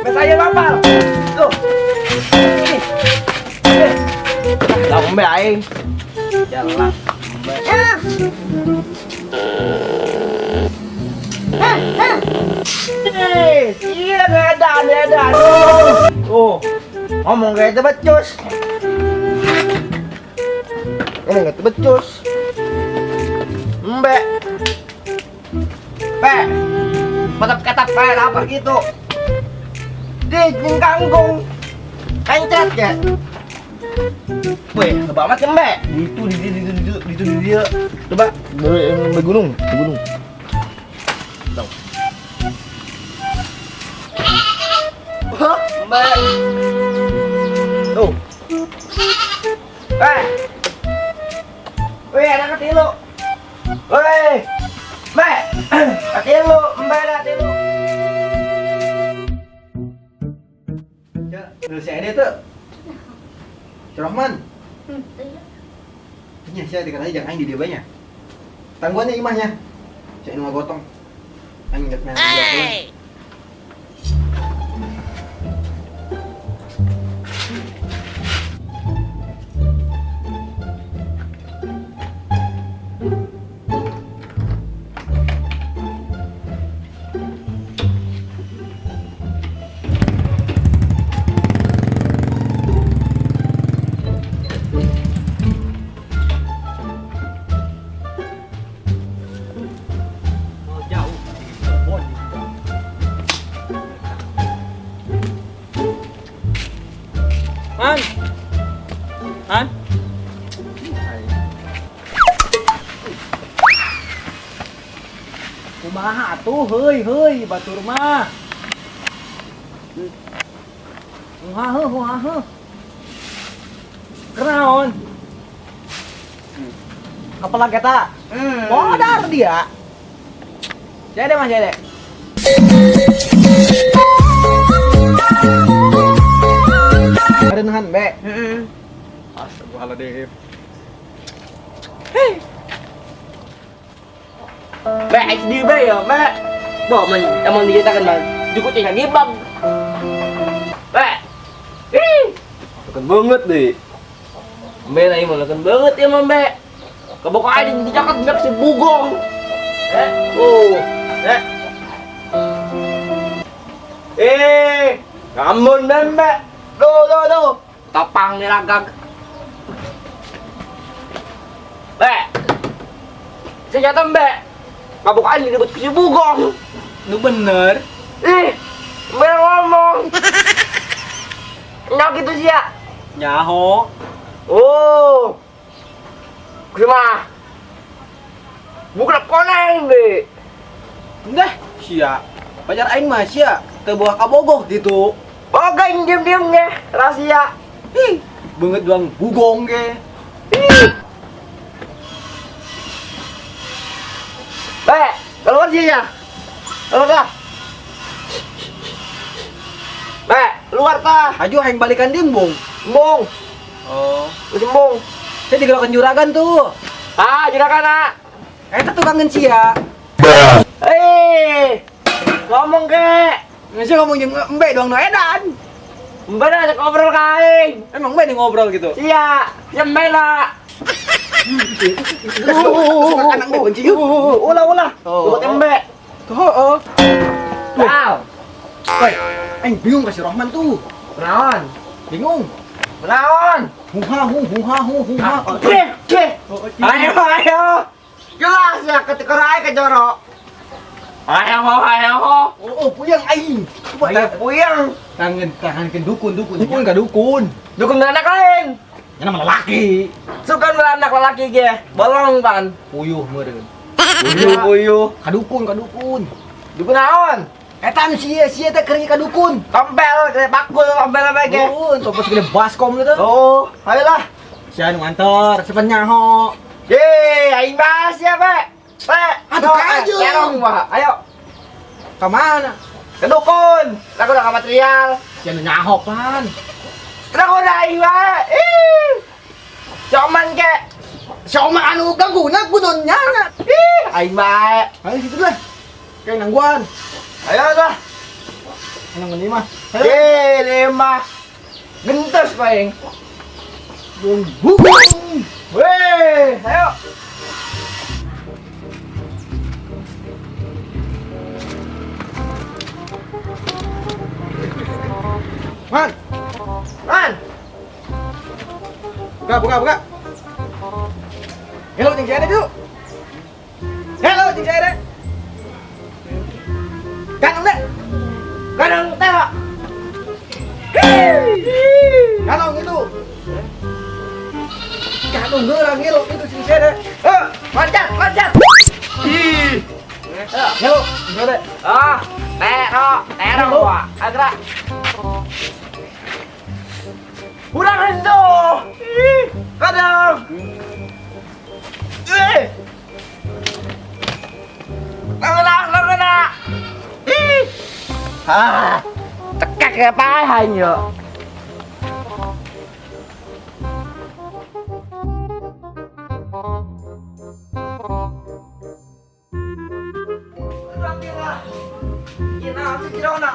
Saya mapal. Tuh. Ih. Eh. Lambe aing. Jalan. Eh, iya edan edan. Oh. Ngomong kayak itu becus. Ngomong kayak itu becus. Embe. Pe. Patap ketap pe lapar gitu. Di kangkung. Kencet ya. Weh, loba amat embe. Itu di dia. Coba di gunung, di gunung. Tuh. Hah, embe. Tuh. Eh. Weh, ada ketilu. Weh. Mbe. Ketilu, embe ada ketilu. Ya, dulu si Ede tuh. Si Rohman. Nya sia dikatanya jangan aing di dia banyak. Tangguannya imahnya. Si Anu gotong. Aing nggak main di. Jauh. Kebon. Man. Man. Kumaha atuh heuy heuy batur mah. Huha heuh huha heuh. Kenaon? Kapelag eta? Modar dia. Jadi mah jadi. Ada nahan, Be. Heeh. Astagfirullahaladzim. Be, HD be ya, be. Bo, men, emang dikitakan bang. Cukup tinggal gibang. Be. Ih. Leken banget deh. Be, lagi mau leken banget ya, Mam, be. Kebok aja di jaket biar si bugong. Eh, oh. Eh. Eh, ngamun be. Tuh, tuh, tuh. Topang nih lagag. Be. Senjata be. Mabuk aja diribut si bugong. Nu bener. Ih, be ngomong. Nyak gitu sih ya. Nyaho. Oh. Gimana? Bukan koneng deh. Enggak, sia. Pacar aing mah sia teu bawa kabogoh gitu. Oke, diem-diem ge, rahasia. Ih, beungeut doang bugong ge. Ih. Be, keluar sih ya. Keluar dah. Be, keluar tah. Aju aing balikan diembung. Embung, Oh. wis embung. Saya digerakan juragan tuh. Ah, juragan ah. Eta tukang sia. Eh, ngomong ke. Nggak ngomong jeung embe doang nu edan. Embe dah ngobrol ka aing. Emang embe nih ngobrol gitu. Iya, ya embe lah. Suka anak embe kunci yuk. Ulah ulah. Oh. Buat embe. Tuh, oh. Tahu. Woi, aing bingung kasih Rohman tuh. Menaon? Bingung. Menaon? Huha hu huha hu huha. Cih, cih. Ayo, ayo. Jelas ya ketika aing ke jorok. Ayo, ayo. Oh, oh, puyeng aing. Ayo puyeng. Tangan tangan ke dukun dukun. Dukun ka dukun. Dukun anak lain. Yang nama lelaki. Sukan beranak lelaki ge. Bolong pan. Puyuh meureun. Puyuh, puyuh. Ka dukun ka dukun. Dukun naon? Eta nu sia sia teh keur ka dukun. Tompel, gede bakul, tompel apa ge? Dukun, topos gede baskom gitu. Oh, ayolah. Sia nu nganter, sepen nyaho. Ye, aing bahas ya, Pe. Pe, Aduh, kaju. Terong, Pak. Ayo, Ka mana? ke dukun. Aku udah ke material. Sia nu nyaho pan. Aku udah aing bae. Ih. Cuman ke. Sioma anu gangguna kudu nyana. Ih, aing bae. Ayo situ lah. Kayak nangguan. Ayo dah. Nang ini mah. Eh, lima. Gentos paling. Bung bung. Weh, ayo. Man, Man, buka buka buka. Hello jeung si Ade dulu. Hello jeung si Ade. Kanong deh. kadang teh. Kanong itu. Kanong geurang ngelo itu si Ade. Eh, loncat, loncat. Ih. Hello si Ade. Ah, tero, tero gua. Agra. Kurang hendo. Ih, kadang. Eh. Nangena, nangena. Ih. Ah, tekek ya pahan yo.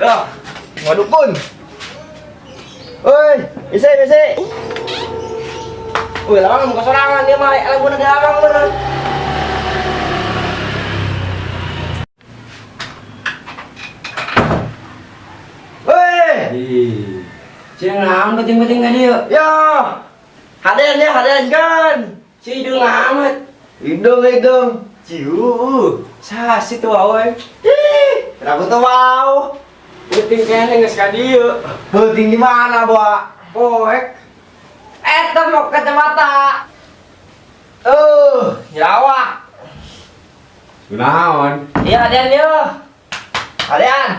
Ya, ngadukun. Oi, isi, isi. Wih, lama muka sorangan dia mah, lagu negara bener. Woi, Ih, cenah naon penting-penting ka dieu? ya, haden ya, haden kan. Si hidung amat. Hidung, hidung. Ciu, sasi tuh awe. Ih, kenapa tuh wow? Penting kene geus ka dieu. Penting di mana, Boa? Poek. Eta mau kacamata. Eh, nyawa. Kunaon? Iya, haden yo. Haden.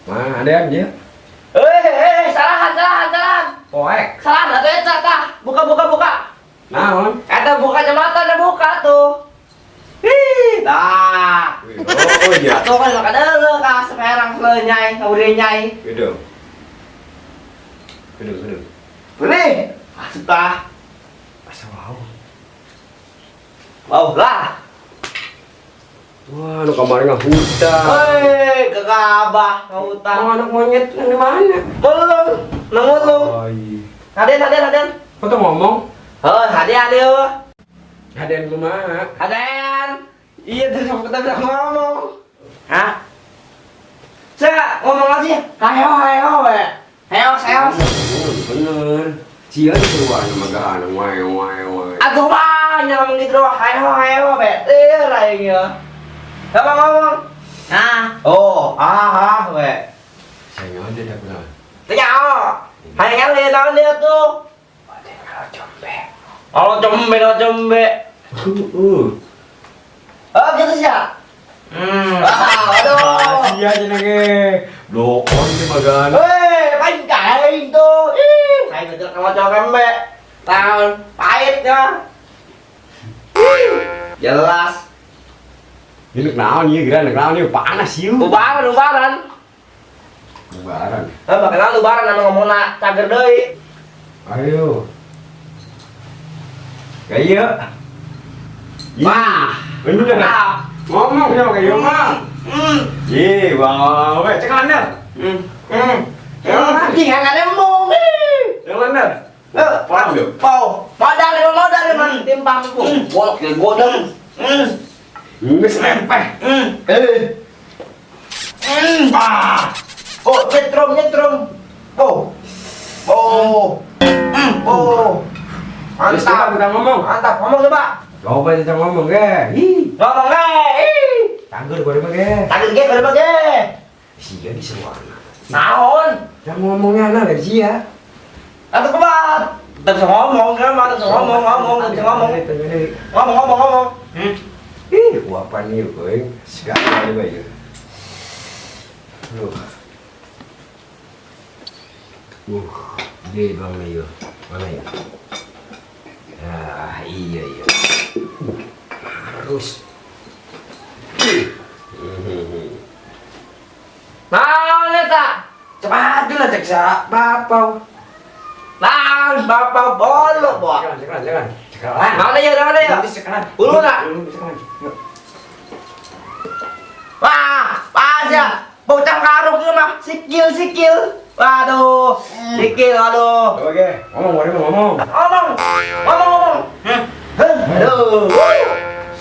Mah, adean dia. Eh, eh, salahan, salahan, salahan. Poek. Salahan atuh eta tah. Buka, buka, buka. Naon? Eta buka kacamata udah buka tuh. Ih, tah. Oh, iya. Atuh kan maka deuleu ka seperang lenyai, udah nyai. Hidung. Hidung, hidung. Beli. Masuk tah. Asa wow. Wow lah. Wah, nu kamari ngahutang. Hei, gegabah ngahutang. Mau anak monyet nang di mana? Belum, nang ulung. Oh, iya. Haden, haden, haden. Kok tuh ngomong? Hei, haden, haden. Haden kumaha? Haden. Iya, tuh sama kita bisa ngomong. Hah? Saya ngomong lagi. Hayo, hayo, we. Hayo, hayo. Oh, bener. Cia disuruh sama gahana wae wae wae. Atuh banyak ngomong gitu doang. Hayo, hayo, we. Eh, lain ya. Siapa ngomong? Nah, oh, ah, ah, we. Saya nyawa dia dah. Tanya, oh. Hayo ngali naon dia tuh. Kalau cembe, kalau cembe. Oh, gitu sih ya? Ah, aduh. Sia cenah ge. Blokon sih magana. Hei, paling kain tuh. Ih, kain betul kalau cembe. Tahun pahitnya. Jelas. Ini naon ieu geura naon ieu panas ieu. Ubaran, ubaran. Ubaran. Eh, bakal ubaran anu ngomongna cager deui. Ayo. Gaya. Wah. Bener. Ngomong ya kayak mah. Ih, wow, we cek lander. Anjing enggak nembung. Cek lander. Eh, Paham yuk? Pau. Modal lima modal lima timpang Bolok ya godeng. Geus lempeh. Eh. Ah. Oh, nyetrum nyetrum. Oh. Oh. Oh. Geus coba Mantap. kita ngomong. Mantap, ngomong coba. Coba kita ngomong ge. Ih, Ngomong ge. Ih. tanggur gore mah ge. Tadi ge kada ge. Sia di sewana. Naon? Yang ngomongnya anak dari sia. Atuh kumaha? Teu bisa ngomong, kan mah teu bisa ngomong, ngomong, teu bisa ngomong. Ngomong, ngomong, ngomong. Ih, apa nih, boy? Segala aja, ya. Loh. Dia bang yo. Mana ya? Ah, iya iya. Harus. Naon eta? Cepat dulu cek sa bapak. Naon bapak bolok, boh. Jangan, jangan, jangan. Cekalan. Naon ya, naon ya? Nanti cekalan. Ulu nak? Ulu cekalan. Yuk. Wah, pas ya. Bocah karuk ieu mah, sikil sikil. Waduh, sikil aduh. Oke, ngomong ngomong ngomong. Ngomong, ngomong ngomong. Aduh.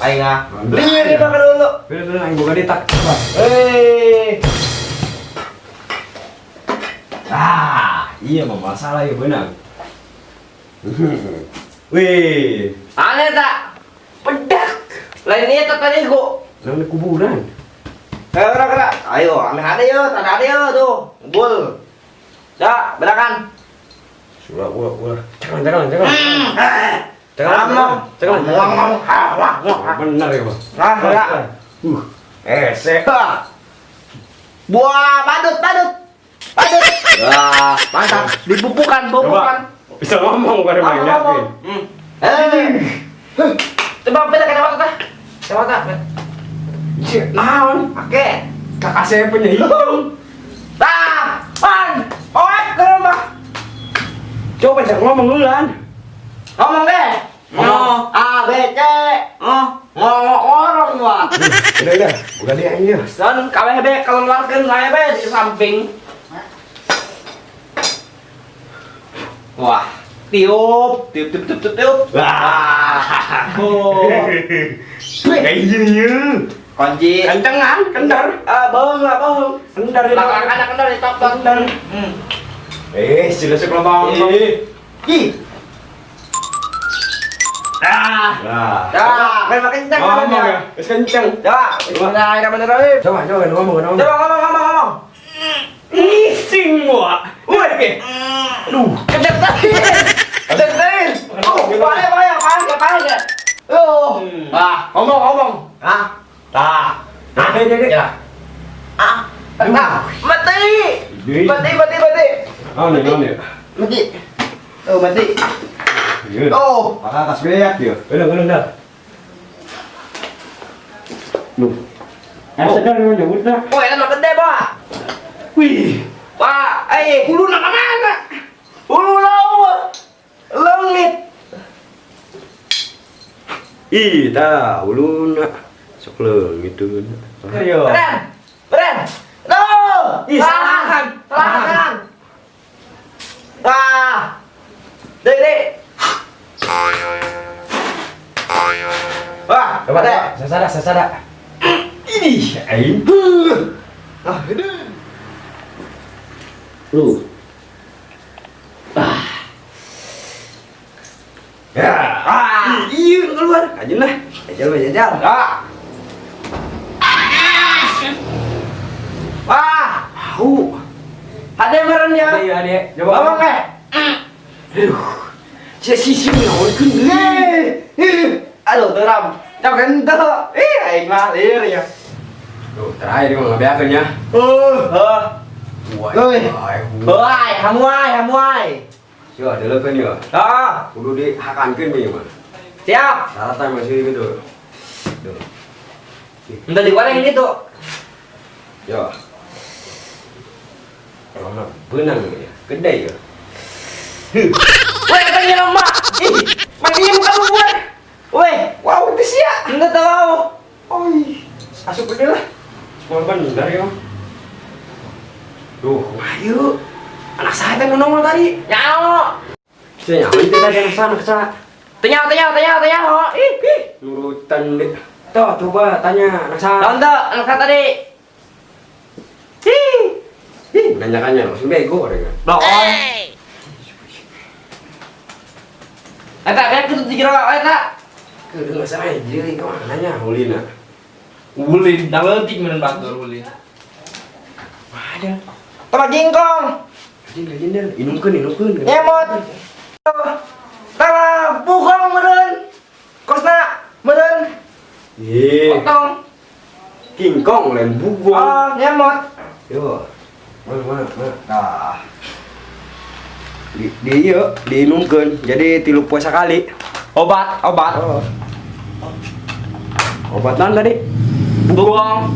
Aing ah. Lieur ieu mah dulu. Bener bener aing boga detak. Eh. Ah, iya mah masalah ya benang. Wih, Aneh tak? Pedak. Lain itu tadi gua. nang di kuburan. Ayo, gerak, gerak. Ayo, ambil ada yo, tanda ada yo tuh. Ngumpul. Ya, belakan. Sudah, ulah, ulah. Jangan, jangan, jangan. Jangan, Ngomong. jangan. Ngomong. Ah, wah, wah. Benar ya, Bang. Nah, gerak. Esek. Hah. Buah, badut, badut. Badut. Wah, mantap. Dipupukan, pupukan. Bisa ngomong bukan main Ngomong. yakin. Eh. Coba beda kacamata tah. Kacamata. Naon? Oke. Kakak saya punya hidung. Tah, pan. Oek ke rumah. Coba jangan ngomong duluan. Ngomong deh. Ngomong. A B C. Oh, ngomong orang gua. Udah, udah. Bukan dia ini. Dan KWB kalau ngeluarkan saya be di samping. Wah, tiup, tiup, tiup, tiup, tiup, tiup. Wah. Oh. Kayak gini. Kunci. Kencengan, kendar. Ah, bohong lah, bohong. Kendar ini. Belakang anak kendar di top Kendar. Eh, sudah sekolah bang. Ih. Ah. Nah. Dah, kan makin kencang kan Ngomong ya, wis kenceng. Coba, bismillahirrahmanirrahim. Coba, coba ngomong, ngomong. Coba ngomong, ngomong, ngomong. Ngising gua. Wih. Aduh. Kenceng tadi. Kenceng tadi. Oh, bahaya, bahaya, bahaya, bahaya. Oh. Ah, ngomong, ngomong. Ah. Tah. Nah, deh, deh. Ya. Ah. Nah, mati. Mati, mati, mati. Oh, nih, nih. Mati. Oh, mati. Iya. Oh. Kakak kas beak ya. Udah, udah, udah. Loh. Sedar memang jauh dah. Oh, enak makan deh, Pak. Wih. Pak, eh, Hulu nak kemana? Hulu laut. Lengit. Ih, dah, hulu nak. Sok leungit tuh. Ayo. Beren. Beren. No. Ih, salahan. Salahan. Wah. Dek, dek. Wah, Coba, dek. coba. Sasada, sasada. Ini, aing. Ah, ini. Lu. Ya. Ah. Iya, keluar. Aja lah. Jajal, jajal. Ah. Wah, Tahu. ada yang meren ya? Iya, adek. Coba. Ngomong eh. Aduh. Sia sisi naonkeun deui. Eh, eh. Aduh, teram. Cok ente. Ih, aing mah lieur ya. Tuh, terakhir mah ngabeakeun ya. Heh. Wah. Oi. Woi, hamuai, hamuai. Yo, deleukeun yo. Ah, Kudu dihakankeun ieu mah. siap. Syaratnya masih gitu. Tuh. Minta digoreng gitu. Yo. Kalau mah benang ya, gede ya. Woi, katanya lemak. Ih, matinya muka lu buat. Woi, Wow, itu sia. enggak tahu. Oi, asup gede lah. Semua bener ya. Duh, ayo. Anak saya teh nongol tadi. Nyawa. Bisa nyawa itu tadi anak saya, anak saya. Tanya, tanya, tanya, tanya. Oh, ih, ih. Nurutan deh. Tuh, coba tanya anak saya. Tonton, anak saya tadi. Ih, Ih, nanyakannya langsung bego mereka. bohong. Eta, kayak gitu dikira eta. Kudu nggak salah jadi kemana nanya Ulina. Ulin, dah leutik meureun batur ulin. Ada. Tama jingkong, Gajin, gajin deh. Inumkeun, inumkeun. nyemot. Tama bugong meureun. Kosna meureun Ih, potong. King Kong lain bugong. Oh, nyemot. Yo. Mana mana mana. Nah. Di iya, diinumkeun. Jadi 3 poe sakali. Obat, obat. Oh. Obat naon tadi? Bugong.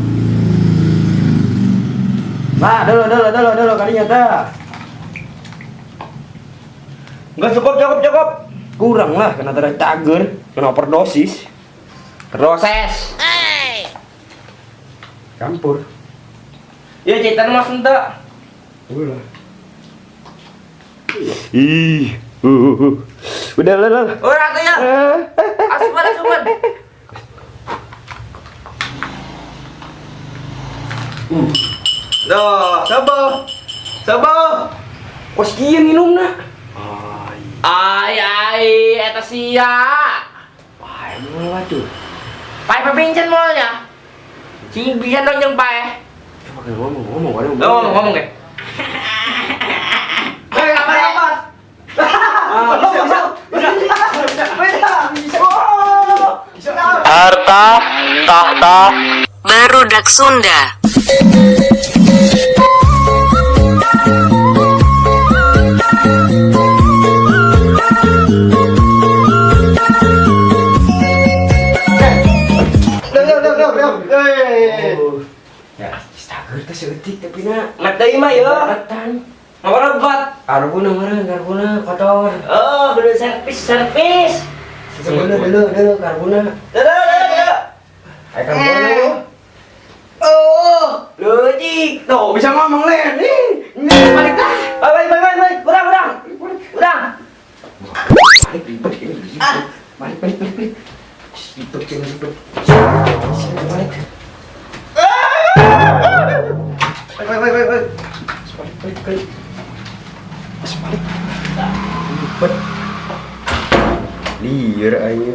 Nah, dulu dulu dulu dulu kalinya teh. Enggak cukup, cukup, cukup. Kurang lah kena darah cager, kena overdosis. Proses. Campur. Ya cerita mas ente. Ulah. Ih, Udah lah lah. Udah tuh ya. Asupan asupan. Duh, sabar. Sabar. Kos kieu minumna. Ai ai eta sia. Wah, emang waduh. Pae pepincen moalnya. Cing bisa dong jeung pae. Coba kayak ngomong, ngomong, ngomong. Ngomong ngomong ge. Eh, apa apa? Bisa, bisa. Bisa. Bisa. Bisa. Harta, tahta, Barudak Sunda. Dong, dong, dong, dong, dong. Eh. Ya, stager teh seeutik tapi na. Mat deui mah ya. Baratan. Ngabarebat. Karbona meureun, karbona kotor. Oh, kudu servis servis. Dulu dulu dulu karbona. Dadah dadah dadah. Ai karbona lu. Oh, logik. Tuh, bisa ngomong len. Nih, nih balik dah. Balik balik balik balik. Urang urang. Urang. Balik ribet ini ribet. Balik balik balik balik. Ribet ini ribet. Sini balik. Woi, woi, woi, woi. Balik balik balik. Balik. Ribet. Liar aja.